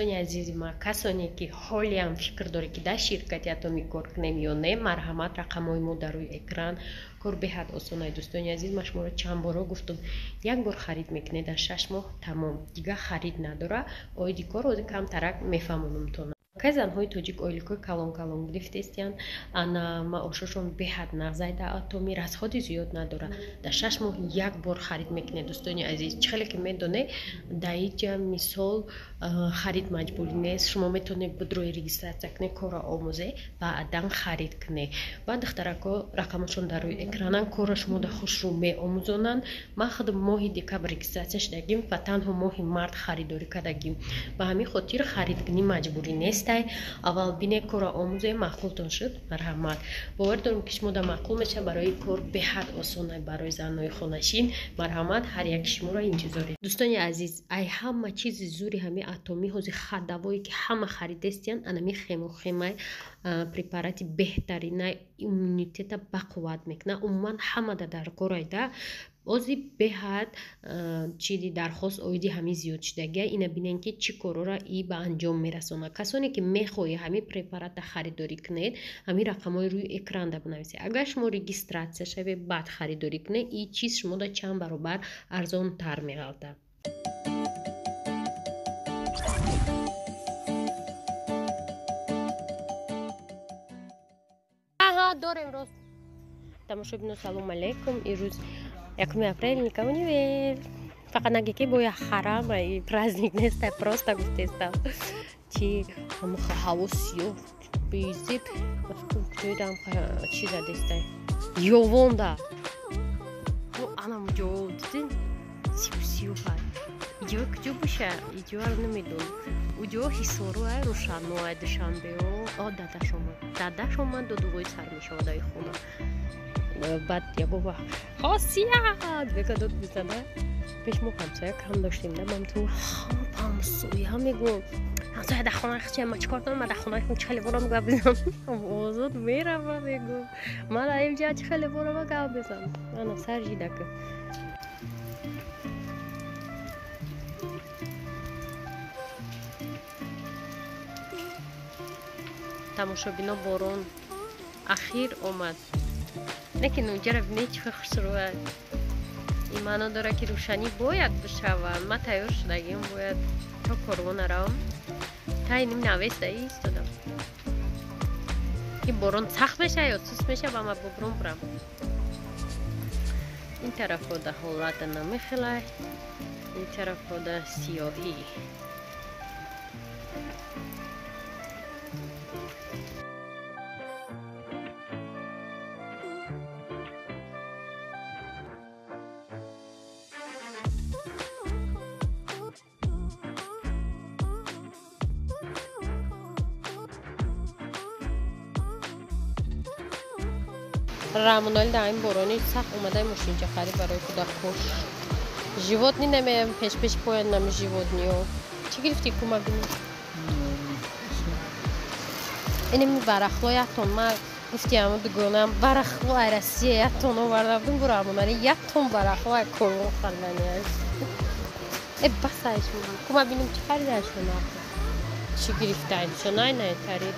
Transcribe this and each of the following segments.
Дӯстони азизи ма, касоне ки ҳолиам фикр доред, ки дар ширкати Атоми кор кунем ё не, марҳамат, рақамҳои мо дар рӯи экран. Кор беҳад осонай, дӯстони азиз. Ман шуморо чанд боро гуфтум, як бор харид мекунед, дар 6 моҳ тамом, дигар харид надора. Оиди кор ози камтарак мефаҳмонумтон. Кай занҳои тоҷик ойликҳои калон калон гирифтестиянд, ана маошошон беҳад нағзай. Дар Атоми расходи зиёд надора, дар 6 моҳ як бор харид мекунед. Дӯстони азиз, чӣ хеле ки медонед, дар иҷа мисол харид маҷбурӣ нест. Шумо метавонед бидрои, регистрация кунед, корро омӯзе, баъдан харид кунед. Ва духтарако рақамашон дар рӯи экранан, корро шумо дар хушрӯ меомӯзонанд. Ман худам моҳи декабр регистрация шудагим ва танҳо моҳи март харидорӣ кардагим. Ба ҳамин хотир харидкунӣ маҷбурӣ нест. Аввал бине, корро омӯзе, маъқултон шуд, марҳамат. Бовар дорем, ки шумо да маъқул мешавад. Барои кор беҳад осона барои занҳои хонашин. Марҳамат, ҳар яки шуморо интизорем. Дӯстони азиз, ай ҳама чизи зури ҳами Атомӣ ҳози хадавое ки ҳама харидестиянд, анами хемохемай, препарати беҳтаринай, иммунитета бақувват мекунад. Умуман ҳамада дар корайда ози беҳад чиди дархост оиди ҳамин зиёд шудагия. Ина бинен, ки чӣ корора и ба анҷом мерасонад. Касоне ки мехоҳед ҳамин препарата харидорӣ кунед, ҳамин рақамҳои рӯи экранда бинависед. Агар шумо регистрация шавед, баъд харидорӣ кунед, и чиз шумода чанд баробар арзонтар меғалтад. Дорем рост. Тамошобино, салом алейкум. Ирӯз 1 апрел, никому не вер, фақат наге ки боя харама и праздник неста, просто гуфтестам. Чи ҳаво сиёҳ безеб, ҷойдам чи задестай, ёвонда анам ҷо дидин, сиёҳ. Иҷо куҷо боша, иҷоаро намедонам. Уҷо Ҳисоруай, Рӯшаноай, Душанбео. О, дадаш омад, дадаш омад, додувои сар мешавад аи хона. Баъд ягон вақт хосият бека дод бизана. Пеш мо ҳамсоя кам доштем, да ман ту ҳамсоя мегӯм, ҳамсоя дар хона хча, ма чикор кунам? Ма дар хонаи чӣ хеле борам гап бизанам, озод мерава. Мегӯм, ман дар инҷа чӣ хеле борама гап бизанам? Ана сар жидака. Тамошобино, борон ахир омад, лекин унҷара бинед, чӣ хушрӯ. Ин маъно дорад, ки рӯшанӣ бояд бишавад. Ман тайёр шудагим, бояд то корвона равам. Таи ним навеста истодам, ки борон сахт мешавад ё суст мешавад ва ман бубром бурам. Ин тарафода ҳолата намехелай, ин тарафода сиёҳӣ. Рамоноли дар ин борони сахт омадаи мошинча харид барои кӯдакош. Животный намеям, пеш-пеш поян нами животныйо. Чӣ гирифтӣ, кума бини? Инами барахло як тон. Ма гуфтиам дугонам, барахло ай Россия як тон оварда будем, бу Рамонали як тон барахло ай корвон харидани аст. Э, басаеш, кума бинем, чӣ харидаашона, чӣ гирифтаашона. Найтари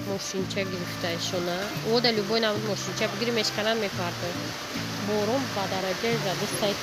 мошинча гирифтаашона. Ода любой намуд мошинча бигири, мешкананд, мепардояд. Борон ба дараҷаи задистай.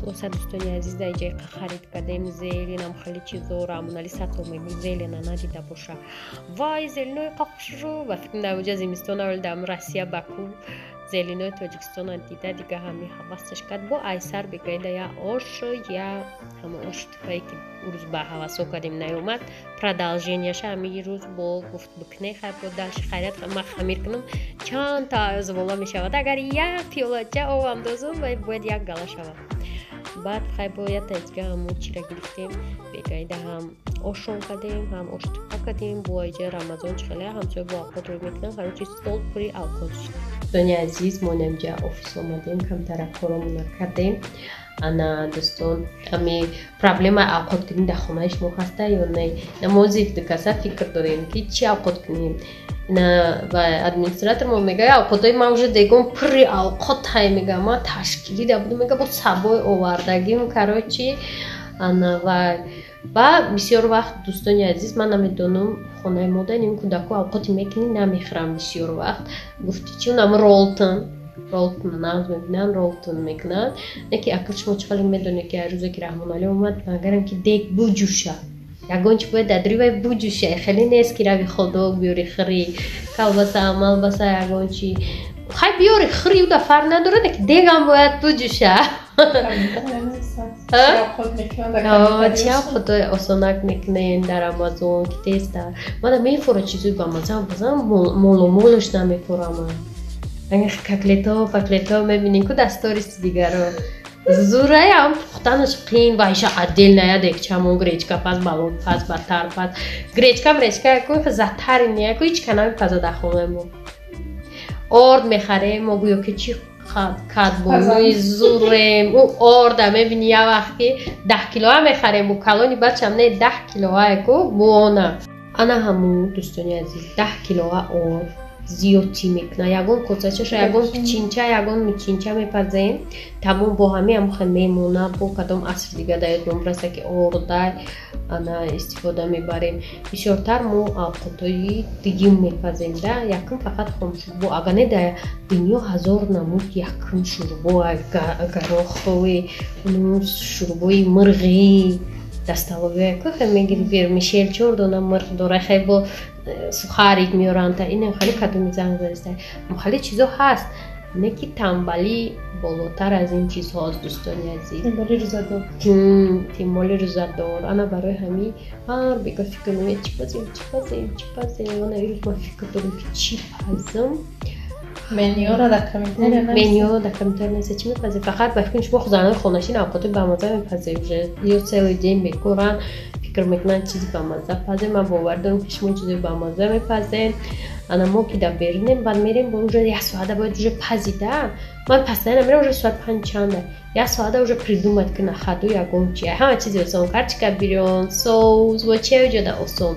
Хулоса, дӯстони азиз, дар ҷои харид кардем зеленам, хеле чизора. Амонали сатор мегӯ, зелена надида боша. Вай, зеленои қахшру ба фикр дар оҷа зимистон аввал дар Россия, Баку зеленои Тоҷикистона дида, дига ҳами ҳавасаш кард. Бо айсар бегаида я ош, я ҳама ош тупае, ки рӯз ба ҳавасо кардем, наёмад. Продолженияша ҳами рӯз бо гуфт бикне. Хай, бо дальше хайрат ма хамир кунам, чандта звола мешавад. Агар як пиёлача об андозум, бояд як гала шавад. Баъд хай бо як дига ҳамун чира гирифтем, бегаида ҳам ошон кардем, ҳам оштупа кардем. Бо иҷа Рамазон чихеле ҳамсоя бо авқот рӯй мекунам, ҳарчи стол пури авқот шуд. Дӯстони азиз, мо инҷа офис омадем, камтара коромона кардем. Ана, дӯстон, ами проблемаи авқот кунӣ дар хонаи шумо ҳаста ё не? Намози дукаса фикр дорем, ки чӣ авқот кунем. Ва администратор мо мега, авқотои ман уже дегон пурри авқот ҳай, мега, ман ташкилӣ да будум, мега, бо сабои овардагим. Короче, ана ва бисёр вақт, дӯстони азиз, ман намедонам, хонаи мода ним кӯдако авқоти мекунӣ, намехӯрам. Бисёр вақт гуфти чи унам ролтон, ролтон нағз мебинанд, ролтон мекунанд. Яке акл шумо чӣ хеле медонед, ки рӯзе ки Раҳмоналӣ омад, магарам ки дег буҷӯша, ягон чи бояд дар вай буҷӯша. Хеле нест, ки рави ходок биёри, хӯри, колбаса, малбаса, ягон чи хай биёри, хӯри, уда фарқ надорад, ки дегам бояд буҷӯша. Чи авқотои осонак мекунен дар Рамазон, ки теста мана мефора, чизои бамаза базан моломолаш намефорама. Котлето, паклето мебинем ку дасториси дигаро, зураям пухтанаш қин. Вайша отдельно декчамон гречка паз, балон паз, батар паз, гречка мречка ку затари ку ҳеч ка намепаза дар хонаи мо. Орд мехарем мо, гӯё ки чи кадбонуи зурем. Ӯ орда мебини, як вақт ки 10 килоа мехарем, ӯ калони бачам не, 10 килоае ку буона. Ана ҳамун, дӯстони азиз, 10 килоа орд зиёдтӣ мекунад. Ягон косачаша, ягон пичинча, ягон мичинча мепазем, тамом, бо ҳами ҳамухе мемона. Бо кадом аср дига да ёдмон бираса, ки орда ана истифода мебарем. Бисёртар мо авқотҳои дигим мепазем да якум фақат хомшӯрбо. Агар не, дар дунё ҳазор намуд якум шӯрбо, гороховый, шӯрбои мирғӣ, дасталовия кухе мегири, вермишел, чор дона мирғ дора, хе бо сухарик меоранд. Та ин хеле кадоми занг зариста, хеле чизо ҳаст, не ки тамбалӣ болотар аз ин чизҳост, дӯстони азиз. Тимоли рӯзадор. Ана барои ҳамин ҳар бега фикр мекунем, чӣ пазем, чӣ пазем, чӣ пазем. Ана ирӯз ман фикр дорем, ки чӣ пазм. Менюро дар комментария. Менюро дар комментария нависа, чӣ мепазем. Фақат ба фикри шумо, занои хонашин авқоти бамаза мепазем, уже ё целый день мекоранд, фикр мекунанд, чизи бамаза пазем. Ман бовар дорам, ки шумо чизи бамаза мепазем. Ана мо ки дар берунем, баъд мерем, бо уже як соата бояд уже пазида. Ман постоянно мерам, уже соат панҷ чанда, як соата уже придумать куна хаду ягон чи. Ҳама чизи осон: карчика бирён, соус во чи ҷода осон.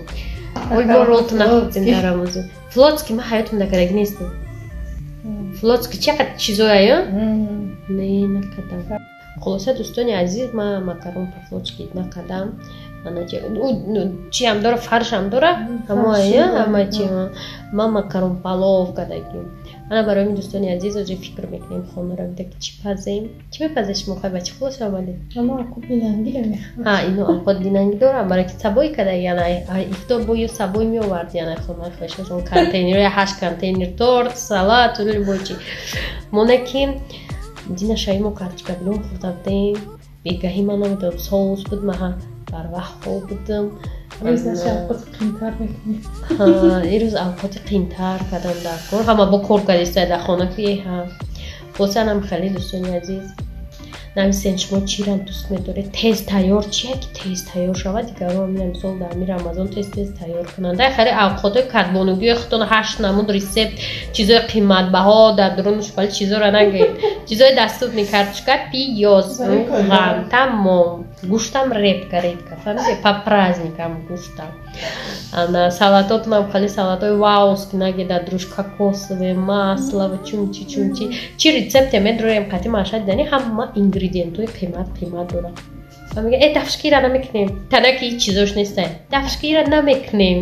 Ой, бо ролту нахӯрдем дар Рамазон. Флотский ман ҳаётам накардаги нестам. Флотский чақадр чизоя, не накардам. Хулоса, дӯстони азиз, ман макарон по-флотски накардам. Чиам дора, фаршам дора, ҳама чи. Ман макарон палов кардагим. Ана барои мин, дӯстони азиз, оҷа фикр мекунем, хонара бида, ки чӣ пазем, чӣ мепазед шумо? Хай, ба чӣ хулоса омадед? Ино авқот динангӣ дорам, барои ки сабои када, яна ифтор бо ё сабой меовард, яна хонаи хешашон контейнер, я ҳашт контейнер торт, салат, бо чи моне, ки дина шаи мо карточка билон хӯрда будем. Бегаҳӣ ман намедонам, соус буд, маҳа барвақт хоб будам. Ирӯз авқоти қиинтар кардам дар кор, ҳама бо кор кардиста дар хона, ки ҳа босанам. Хеле, дӯстони азиз, нависен, шумо чира дӯст медоред, тез тайёр чия, ки тез тайёр шавад. Дигарро мисол дар ами Рамазон тез тез тайёр кунанд. Хеле авқотҳои кадбонугии худтон, ҳашт намуд рецепт, чизои қиматбаҳо дар дурунаш, вали чизоро нагӯед. Чизои доступный: картошка, пиёз, равған, тамом. Гӯштам редко, редко, фаҳмиде, по праздникам гӯштам. Ана салатотунам хеле салатҳои вауски наге, дар дуруш кокосовое масло, чумчи чумчи чи рецепте медроем қати маша дидани, ҳама ингредиентҳои қимат қимат дорад. Мега, э, дафшкира намекунем, танаки ҳеҷ чизош нестай, дафшкира намекунем.